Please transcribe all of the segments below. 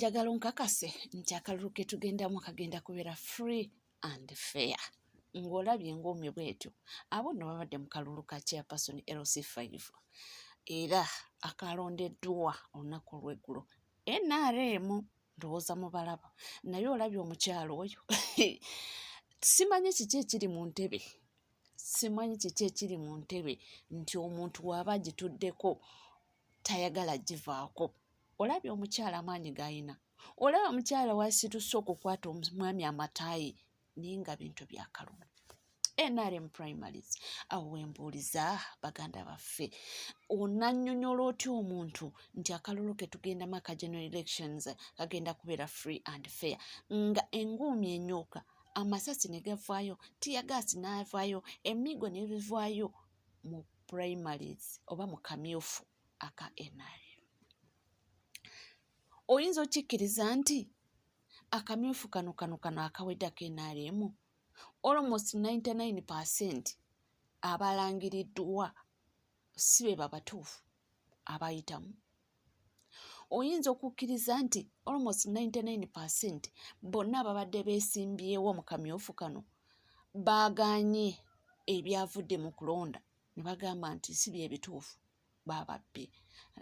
Njagala onkakase nti akalulu ke tugendamu kagenda kubeera free and fair. Ng'olabye enguumi bw'etyo, abo nno babadde mu kalulu ka chairperson LC5 era akalondeddwa olunaku olw'eggulo. NRM ndowooza mubalaba, naye olabye omukyala oyo, simanyi kiki ekiri mu ntebe, simanyi kiki ekiri mu ntebe nti omuntu w'aba agituddeko tayagala givaako. Olabye omukyala amaanyi g'alina, olaba omukyala w'asituse okukwata omwami amataayi, naye nga bintu bya kalulu. NRM primaries, awo wembuuliza baganda baffe, onannyonnyola otya omuntu nti akalulu ke tugendamu aka general elections kagenda kubeera free and fair nga enguumi enyooka, amasasi ne gavaayo, teargas n'avaayo, emigo ne bivaayo mu primaries oba mu kamyufu aka NRM? Oyinza okikkiriza nti akamyufu kano akawedde aka NRM, almost 99% abalangiriddwa si be babatuufu abayitamu? Oyinza okukkiriza nti almost 99% bonna ababadde beesimbyewo mu kamyufu kano baagaanye ebyavudde mu kulonda ne bagamba nti si bye bituufu, bababbye?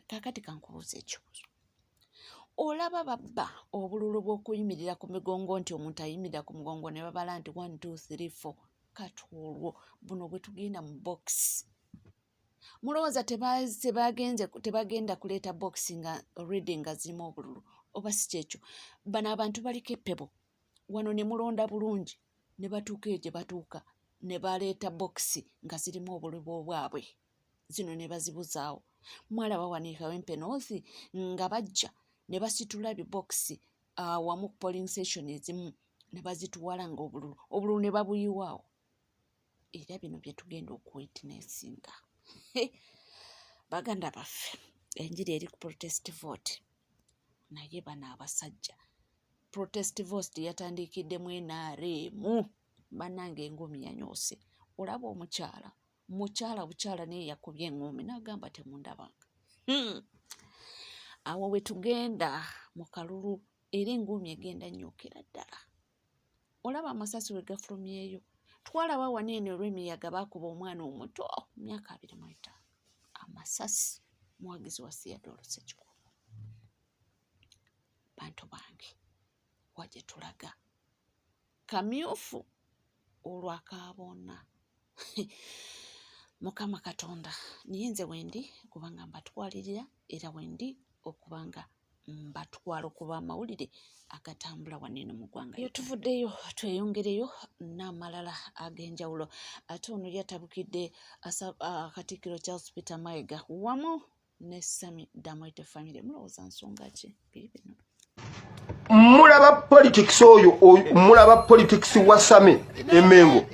Kaakati kankubuuza ekibuuzo: olaba babba obululu bw'okuyimirira ku migongo, nti omuntu ayimirira ku mugongo ne babala nti 1 2 3 4, kati olwo buno bwe tugenda mu bokisi, mulowooza tebagenze, tebagenda kuleeta bokisi nga already nga zirimu obululu, oba si kyekyo? Bano abantu baliko eppebo wano ne mulonda bulungi, ne batuuka eyo gye batuuka ne baleeta bokisi nga zirimu obululu obwabwe, zino ne bazibuzaawo. Mwalaba wano e Kawempe North nga bajja ne basitula bibokisi awamu ku polling station ezimu ne bazitwala nga obululu ne babuyiwaawo. Era bino bye tugenda okuwitnessinga, baganda baffe. Enjiri eri ku protest vote, naye bano abasajja, protest vote yatandikiddemu NRM. Bannange, enguumi yanyoose. Olaba omukyala, mukyala bukyala, naye yakubye eŋŋuumi n'agamba temundabanga. Awo we tugenda mu kalulu, era enguumi egenda nnyokera ddala. Olaba amasasi we gafulumyeyo. Twalaba wano eno olw'emiyaga baakuba omwana omuto, myaka 25, amasasi, muwagizi wa Theodore Ssekikubo. Bantu bange, wa gye tulaga kamyufu olwakaboona. Mukama Katonda, naye nze wendi kubanga mbatwalirira, era wendi okubanga mbatwala okuba amawulire agatambula wano eno mu ggwanga. Yo tuvuddeyo, tweyongereyo n'amalala ag'enjawulo. Ate ono yatabukidde Katikkiro Charles Peter Mayiga wamu ne Sammy Damwete family. Mulowooza nsonga ki? Biri bino. Mulaba politics oyo, mulaba politics wa Sammy Emengo,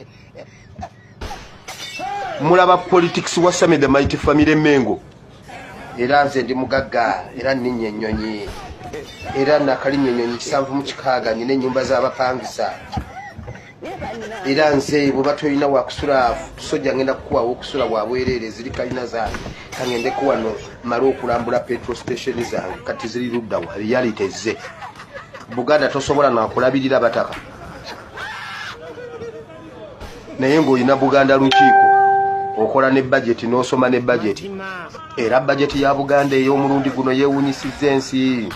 mulaba politics wa Sammy the Mighty Family Emengo. Era nze ndi mugagga, era nninnya ennyonyi, era nakalinnya ennyonyi 76, nina ennyumba z'abapangisa. Era nze bweba tolina wakusula, tusojja ngenda kukuwawo okusula wabwereere. Ziri kalina zange, kangendeko wano male okulambula petrol station zange. Kati ziri luddawa? Reality ezze Buganda tosobola nakulabirira bataka, naye ng'olina Buganda Lukiiko, okola ne budget, n'osoma ne budget. Era budget ya Buganda ey'omulundi guno yeewunyisizza ensi,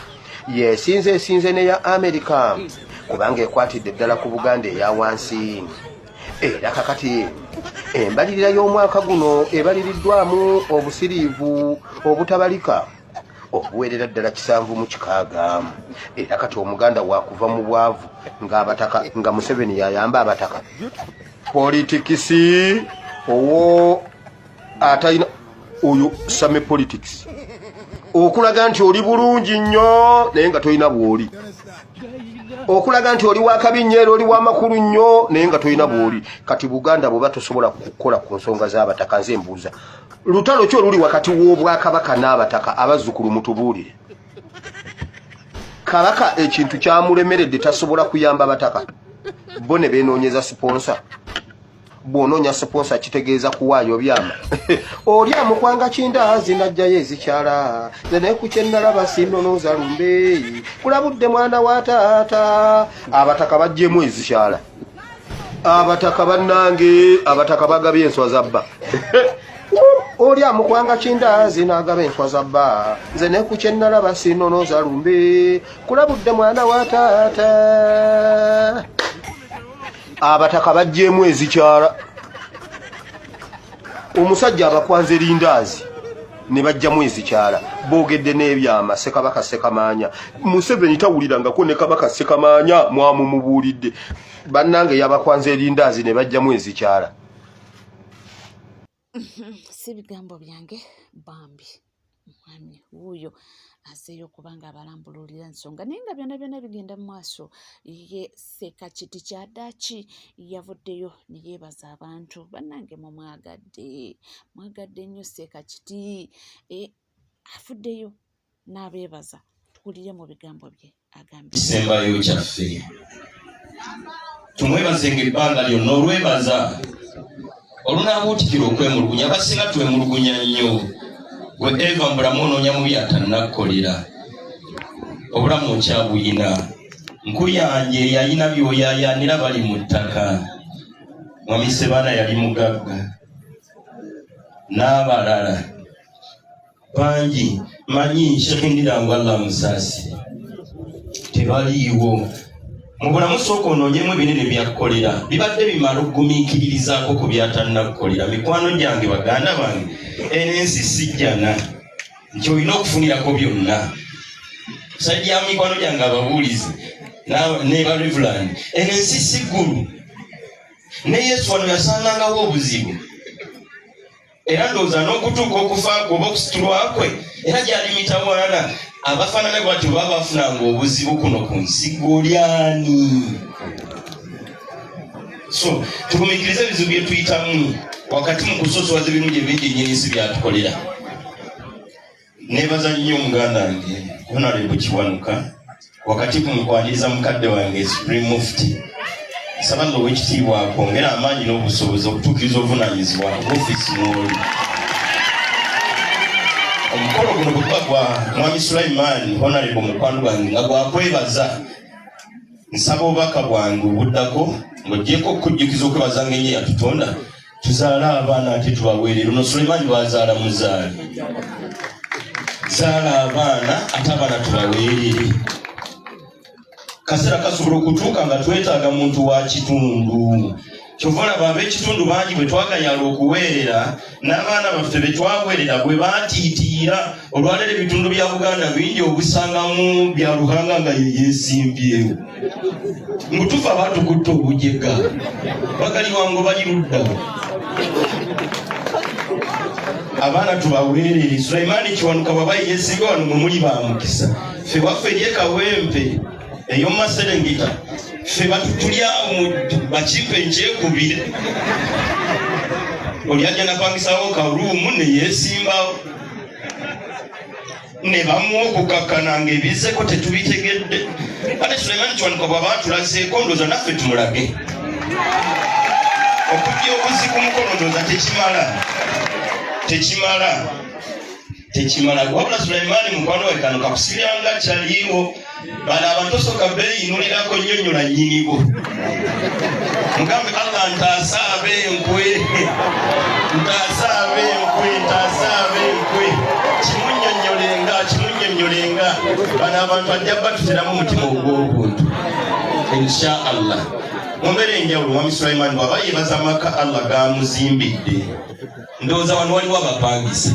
yesinze esinze neya America, kubanga ekwatidde ddala ku Buganda eya wansi. Era kakati embalirira y'omwaka guno ebaliriddwamu obusiriivu obutabalika obuwerera ddala 76. Era kati Omuganda wakuva mu bwavu ng'abataka, nga Museveni yayamba abataka. Politics owo atalina oyo Sammy politics, okulaga nti oli bulungi nnyo naye nga tolina bw'oli, okulaga nti oli wakabi nnyo era oli wamakulu nnyo naye nga tolina bw'oli. Kati Buganda bw'oba tosobola kukola ku nsonga z'abataka, nze mbuuza, lutalo ki oluli wakati w'obwakabaka n'abataka? Abazzukulu mutubuulire. Kabaka ekintu kyamulemeredde, tasobola kuyamba bataka, bo ne beenoonyeza sponsor. Bw'onoonya siponsa kitegeeza kuwaayo byama. Oli amukwanga kindaazi n'ajjayo ezikyala. Nze naye ku kye nnalaba sinnonooza lumbe kulabudde mwana wa taata. Abataka baggyemu ezikyala. Abataka bannange, abataka bagabye enswa za bba. Oli amukwanga kindaazi n'agaba enswa za bba. Nze ne ku kye nnalaba sinnonooza lumbe kulabudde mwana wa taata. Abataka baggyemu ezikyala. Omusajja abakwanze lindaazi ne bajjamu ezikyala. Boogedde n'ebyama. Ssekabaka Ssekamaanya Museveni tawulirangako ne Kabaka Ssekamaanya mwamumubuulidde. Bannange, yabakwanze erindaazi ne bajjamu ezikyala. Si bigambo byange bambi, mwami wuuyo azeeyo okuba nga abalambululira nsonga, naye nga byonna byonna bigenda mu maaso. Ye Ssekakiti kyadaaki yavuddeyo ne yeebaza abantu. Bannange, mumwagadde, mwagadde nnyo Ssekakiti. Avuddeyo n'abeebaza, tuwulire mu bigambo bye agambye. Kisembayo kyaffe tumwebazenga ebbanga lyonna. Olwebaza olunaabuutikira okwemulugunya, abasinga twemulugunya nnyo. Gwe eva mu bulamu onoonya mubi atannakkolera, obulamu okyabuyina. Nkuyanje yayina byoyayanira bali mu ttaka. Mwami Sebaana yali mugagga n'abalala bangi. Manyi Sheikh Ndirangu, Allah amusaasire, tebaliiwo mu bulamu. Sooka onoonyemu ebinene byakkolera, bibadde bimala okugumiikiririzaako ku byatannakukolera. Mikwano gyange, baganda bange, eno ensi sijjana nti olina okufunirako byonna. Side ya mikwano gyange ababuulizi ne ba reverend, eno ensi si ggulu. Ne Yesu wano yasangangawo obuzibu, era ndowooza n'okutuuka okufa kwe oba okusitulwa kwe era gyali mitawaana. Abafaanana bwatyo baba bafunanga obuzibu kuno ku nsi. Golyani, so tugumiikirize ebizibu bye tuyitamu wakati mu kusosowaza ebirungi ebingi ennyini ensi byatukolera. Nebaza nnyo muganda wange Honorable Kiwanuka wakati ku mukwaniriza mukadde wange Supreme Mufti. Nsaba nno owekitiibwa akwongera amaanyi n'obusobozi okutuukiriza obuvunaanyizibwa ofiisi mwoli. Omukolo guno bwe guba gwa Mwami Sulaiman Honorable mukwano gwange nga gwakwebaza, nsaba obubaka bwange obuddako ng'ogyeko okukujjukiza okwebaza ng'enye yatutonda, tuzaale abaana ate tubaweerere. Ono Sulaiman lwazaala muzaale, zaala abaana ate abaana tubaweerere. Kaseera kasobola okutuuka nga twetaaga muntu wa kitundu. Kyova olaba ab'ekitundu bangi bwe twagayala okuweerera n'abaana baffe be twaweerera bwe baatiitiira. Olwaleero ebitundu bya Buganda bingi obusangamu bya Luhanga nga ye yeesimbyewo ngu tufa batukutta obujega bagaliwango bali luddawo. Abaana tubaweerere. Sulaimaani Kiwanuka bwaba yeesimbye wano, mwe muli ba mukisa. Ffe waffe eri Ekawempe ey'omu Maserengeta, ffe batutuli awo bakimpe nkyekubire. Oli ajja napangisawo karuumu ne yeesimbawo ne bamuwa okukakkana ng'ebizeko tetubitegedde. Ate Sulaimaani Kiwanuka bw'aba atulazeeko, ndowooza naffe tumulage okujja obuzi ku mukono. Ndowooza tekimala, tekimala, tekimala. Wabula Sulaimaani mukwano we, kano kakusibiranga kyaliiwo. Bano abantu osooka beeyinulirako, nnyonnyola nnyinibo, mugambe Allah ntaasa ab'enkwe, ntaasa ab'enkwe, ntaasa ab'enkwe. Kimunnyonnyolenga, kimunnyonnyolenga. Bano abantu ajja batuteramu omutima ogw'obuntu, insha Allah. Mu mbeera enjawulo, mwami Sulaimaani bw'aba yeebaza amaka Allah gamuzimbidde, ndowooza wano waliwo abapangisa.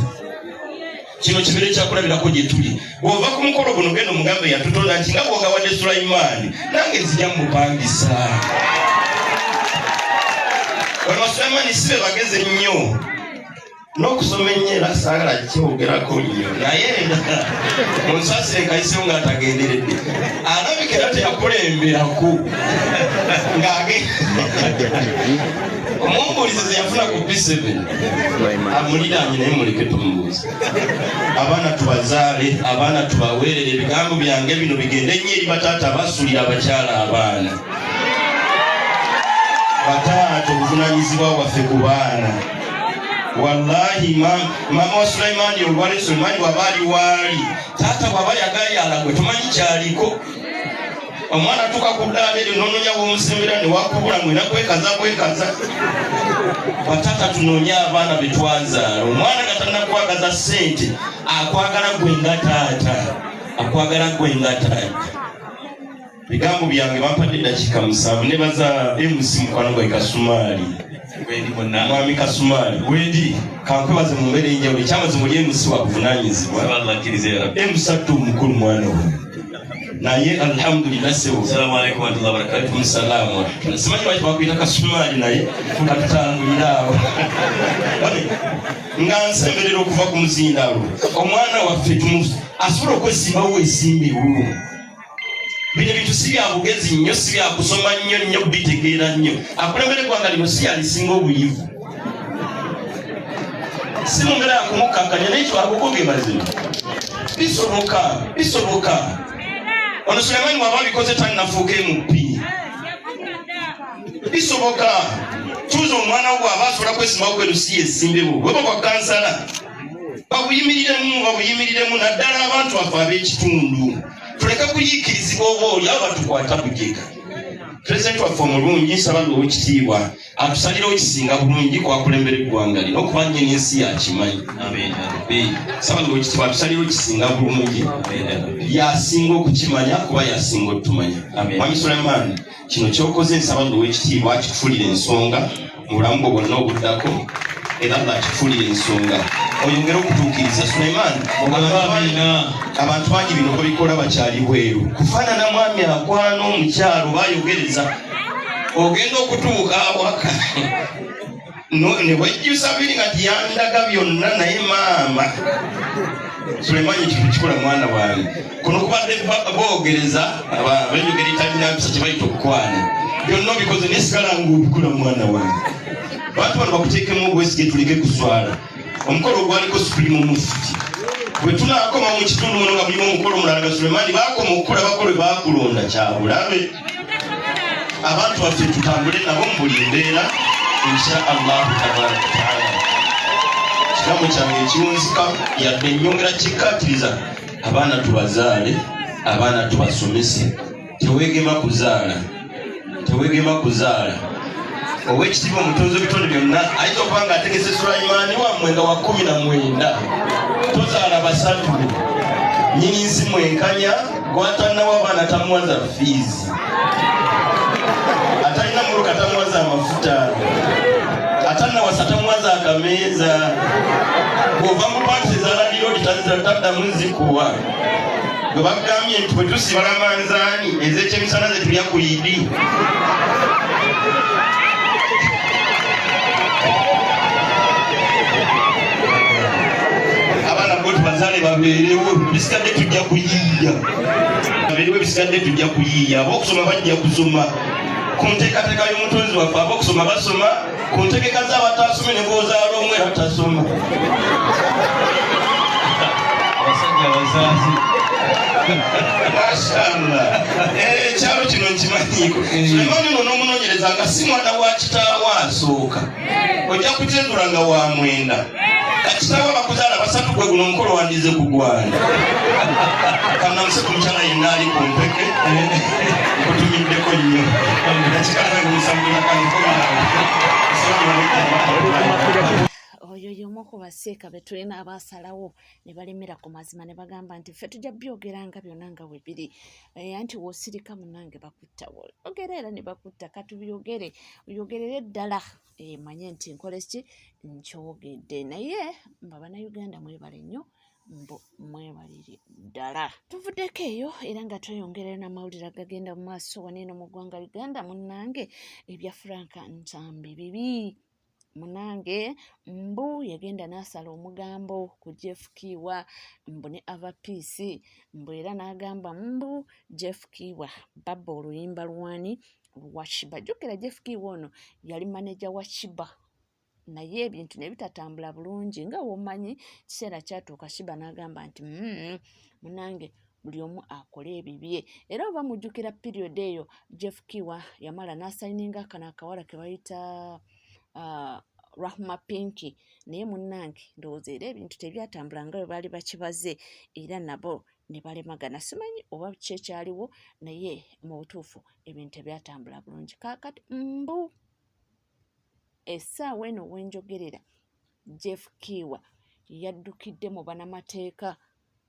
Kino kibeere kyakulabirako gye tuli. Bw'ova ku mukolo guno, genda omugambe yatutonda nti nga bw'ogawadde Sulaimaani, nange nzija mupangisa. Bano Sulaimaani si be bagezi ennyo n'okusoma ennyo, era saagala kyogerako nnyo, naye munsasire nkayisewo ng'atagenderedde. Alabika era teyakulemberako ng'age omumbuulize ze yafuna ku P7 amuliraanye, naye muleke tumubuuze. Abaana tubazaale, abaana tubaweerere. Ebigambo byange bino bigende nnyo eri bataata abasulira abakyala abaana. Bataata, obuvunanyizibwa bwaffe ku baana. Wallahi, maama wa Sulaimaani olwali, Sulaimaani bw'aba ali waali, taata bw'aba yagayala, gwe tomanyi kyaliko. Omwana atuuka ku ddaala eryo nononya womusembera ne wakubula, mwena kwekaza kwekaza. Bataata, tunoonye abaana be twazaala. Omwana nga tannakwagaza ssente, akwagala gwe nga taata, akwagala gwe nga taata. Bigambo byange, bampadde eddakiika 7. Nebaza MC mukwano gwae Kasumaali. Mwami Kasumaali, Wendi. Kankwebaze mu mbeera enjawulo. Ekyamazima oli MC wakuvunanyizibwa. MC attu omukulu, mwana we, naye alhamdulillah, sebo. Assalamu alaikum warahmatullahi wabarakatuh. Alaikum salamu warahmatullah. Simanyi lwaki bakwita Kasumaali, naye katutambulire awo. Nga nsemberera okuva ku muzindaalo, omwana waffe asobola okwesimbawo, wesimbewo. Bino ebintu si bya bugezi nnyo, si bya kusoma nnyo nnyo bitegeera nnyo. Akulembera eggwanga lino si yalisinga obuyivu, si mu mbeera yakumukakkanya, naye kyo ge mazima, bisoboka, bisoboka. Ono Sulemaani waba abikoze tannafuuka MP, bisoboka. Tuuza omwana wo bw'aba asobola kwesimbawo kwerusiya, esimbewo. Weba bwa kansala, babuyimiriremu, babuyimiriremu, naddala abantu baffe ab'ekitundu. Tuleke kuyiikirizibwa oba oli abo batukwata bujega. Pulezidenti waffe omulungi, nsaba nga owekitiibwa atusalirewo kisinga bulungi kwakulembera eggwanga lino, okuba nnyini ensi yakimanyi. Nsaba nga owekitiibwa atusalirewo kisinga bulungi, yasinga okukimanya kuba yasinga otumanya. Mwami Sulaiman, kino kyokoze, nsaba nga owekitiibwa akikufuulira ensonga mu bulamu bwo bwonna obuddako, era nga akikufuulira ensonga oyongere okutuukiriza. Sulaiman, abantu bangi bino babikola bakyali bweru, kufaanana mwami akwana omukyalo bayogereza, ogenda okutuuka awaka ne wejjusa biri nga tiyandaga byonna. Naye maama Sulaiman, kintu kikola mwana wange, kuno kubadde boogereza abenjogera etalina mpisa kyebayita okukwana. Byonna obikoze, naye sigala nga obikola mwana wange. Bantu bano bakuteekemu obwesige, tuleke kuswala. Omukolo ogwaliko Supreme Mufti, bwe tunaakoma mu kitundu muno nga mulimu omukolo omulala nga Sulemaani baakoma okukulabako lwe baakulonda, kyabulabe. Abantu baffe tutambule nabo mu buli mbeera, insha Allahu tabaraka wataala. Kigambo kyange ekiwunzika, yadde ennyongera kikkaatiriza, abaana tubazaale, abaana tubasomese. Tewegema kuzaala, tewegema kuzaala. Owekitiibwa omutonzi w'ebitonde byonna ayinza okuba nga ategese Sulaimaani wammwe nga wa 19. Tozaala basatu, nyini nsi mwenkanya, gwatannawa abaana tamuwaza fiizi, atalina muluka tamuwaza amafuta, atannawasa tamuwaza akameeza. Bw'ova mu panti ezalanirodi taddamu zikuwa. Gwe bagambye nti bwe tusibala manzaani ez'ekyemisana ze tulya ku idi. Abaana bo tubazaale babeerewo, bisigadde tujja kuyiiya. Babeerewo, ebisigadde tujja kuyiiya. Ab'okusoma bajja kusoma ku nteekateeka y'omutonzi waffe. Ab'okusoma basoma ku ntegeka z'abataasome, ne bw'ozaala omu era tasoma. Abasajja abazaazi. Mashallah. Ekyalo kino nkimanyiiko. Sulemaani ono n'omunoonyereza nga si mwana wa kitaawe asooka, ojja kukyezula nga wa mwenda. Kakitaawe abakuzaala basatu, gwe guno omukolo wandize kugwana. Kanamuse ku mukyala yenna ali ku mpeke, nkutumiddeko nnyo. Dakika zange 7 nakankomaawo. Assalamu alaikum warahmatullahi. Oyo y'omu ku baseeka be tulina abaasalawo ne balemera ku mazima ne bagamba nti ffe tujja byogeranga byonna nga bwe biri. Anti w'osirika munnange bakutta, ogera era ne bakutta. Katubyogere, oyogerere ddala, manye nti nkole ki, nkyogedde. Naye mba Bannayuganda mwebale nnyo, mbu mwebalire ddala. Tuvuddeko eyo era nga tweyongerayo n'amawulire agagenda mu maaso wano eno mu ggwanga Uganda. Munnange, ebya Frank Ntambi bibi munange. Mbu yagenda n'asala omugambo ku Jeff Kiwa, mbu ne Ava Peace, mbu era n'agamba mbu Jeff Kiwa babba oluyimba lwani, lwa Sheebah. Jjukira Jeff Kiwa ono yali maneja wa Sheebah, naye ebintu ne bitatambula bulungi nga womanyi. Kiseera kyatuuka Sheebah n'agamba nti, munange Buli omu akole ebibye. Era oba mujjukira period eyo, Jeff Kiwa yamala n'asayininga kano akawala ke bayita Rahma Pinky, naye munnange ndowooza era ebintu tebyatambula nga bwe baali bakibaze, era nabo ne balemagana. Simanyi oba ki ekyaliwo, naye mu butuufu ebintu tebyatambula bulungi. Kaakati mbu essaawa eno wenjogerera, Jeff Kiwa yaddukidde mu banamateeka,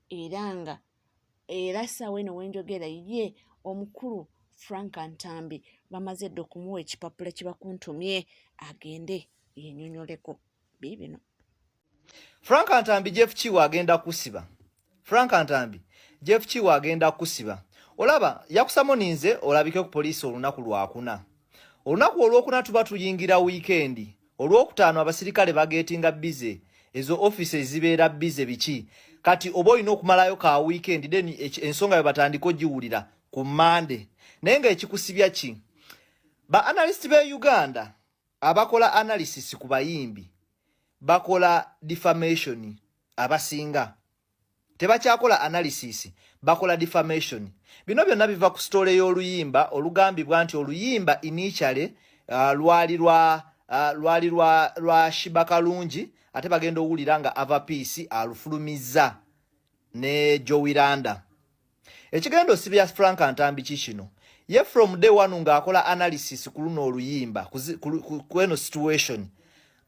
era nga era essaawa eno wenjogera ye omukulu Frank Ntambi bamaze dda okumuwa ekipapula kibakuntumye agende yenyonyoleko biibino. Frank Ntambi, Jeff Kiwa agenda kusiba. Frank Ntambi, Jeff Kiwa agenda kusiba. Olaba yakusamoninze olabike ku poliisi olunaku lwakuna. Olunaku olwokuna tuba tuyingira wiikendi. Olwokutaano abasirikale bagetinga busy, ezo offices zibeera busy biki. Kati oba olina okumalayo ka wiikendi, then ensonga yo batandika ogiwulira ku Mande. Naye nga ekikusibya ki? Ba analyst be Uganda abakola analysis ku bayimbi bakola defamation. Abasinga tebakyakola analysis, bakola defamation. Bino byonna biva ku story y'oluyimba olugambibwa nti oluyimba initially lwali lwa Sheebah Kalungi, ate bagenda owulira nga Ava Peace alufulumizza ne Jowy Landa. Ekigenda osibya Frank Ntambi kikino: ye from day one ng'akola analysis ku luno oluyimba, ku eno situation,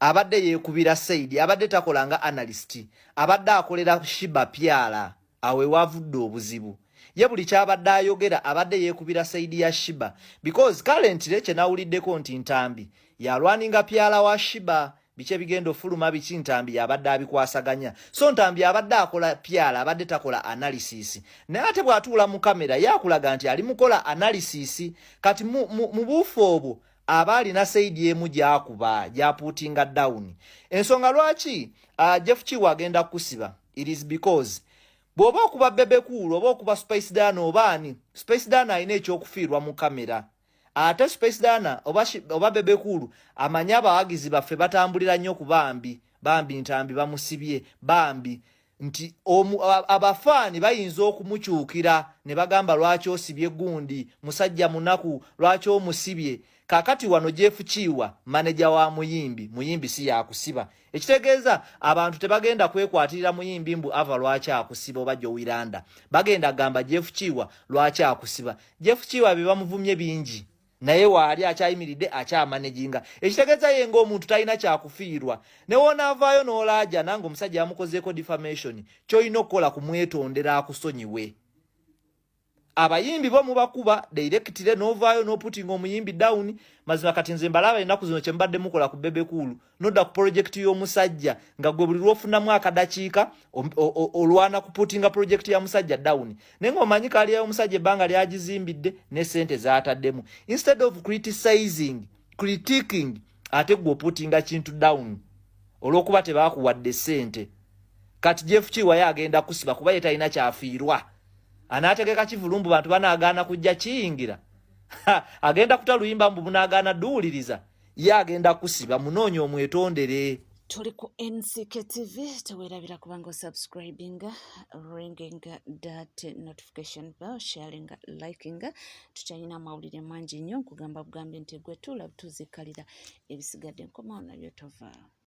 abadde yeekubira side, abadde takola nga analyst, abadde akolera Sheebah pyala. Awo ewavudde obuzibu. Ye buli kyabadde ayogera abadde yeekubira side ya Sheebah, because currently kyenawuliddeko nti Ntambi yalwaninga pyala wa Sheebah. Biki ebigenda ofuluma, biki Ntambi yabadde abikwasaganya. So Ntambi abadde akola pyala, abadde takola analysis. Naye ate bw'atuula mu kamera yakulaga nti ali mukola analysis. Kati mu buufu obwo aba alina side emu gy'akuba, gy'aputinga down. Ensonga lwaki Jeff Kiwa agenda kusiba, it is because bw'oba okuba Bebe Cool oba okuba Spice Diana oba ani, Spice Diana alina ekyokufiirwa mu kamera, ate Spice Diana oba Bebe Cool amanyi abawagizi baffe batambulira nnyo ku bambi, bambi Ntambi bamusibye, bambi, nti abafaani bayinza okumukyukira ne bagamba, "Lwaki osibye gundi? Musajja munaku, lwaki omusibye?" Kaakati wano Jeff Kiwa maneja wa muyimbi, muyimbi si yakusiba. Ekitegeeza abantu tebagenda kwekwatirira muyimbi mbu Ava lwaki akusiba oba Jowy Landa. Bagenda gamba, "Jeff Kiwa lwaki akusiba?" Jeff Kiwa bye bamuvumye bingi, naye waali akyayimiridde, akyamanejinga. Ekitegeeza ye ng'omuntu talina kyakufiirwa. Ne woonaavaayo n'olaaja nange omusajja yamukozeeko defamation, ky'olina okukola kumwetondera akusonyiwe. Abayimbi bo mubakuba directly, n'ovaayo n'oputinga omuyimbi down. Mazima kati nze mbalaba ennaku zino kyembadde mukola ku Bebe Cool, nodda ku project y'omusajja nga gwe buli lwofunamu akadakiika olwana kuputinga project ya musajja down, naye ng'omanyi kali omusajja ebbanga lyagizimbidde ne sente z'ataddemu. Instead of criticizing, critiquing, ate gwe oputinga kintu down olw'okuba tebakuwadde sente. Kati Jeff Kiwa ye agenda kusiba kuba ye talina kyafiirwa. Anaategeka kivulumbu, bantu banaagaana kujja kiyingira, agenda kuta luyimba mbu bunaagaana duwuliriza. Ye agenda kusiba, munoonya omwetondere. Tuli ku NCK TV. Teweerabira kubanga osubscribinga, ringing that notification bell, sharing, liking. Tukyalina amawulire mangi nnyo. Nkugamba bugambi nti gwe tuula tuzikalira, ebisigadde nkomawo nabyo, tovaawo.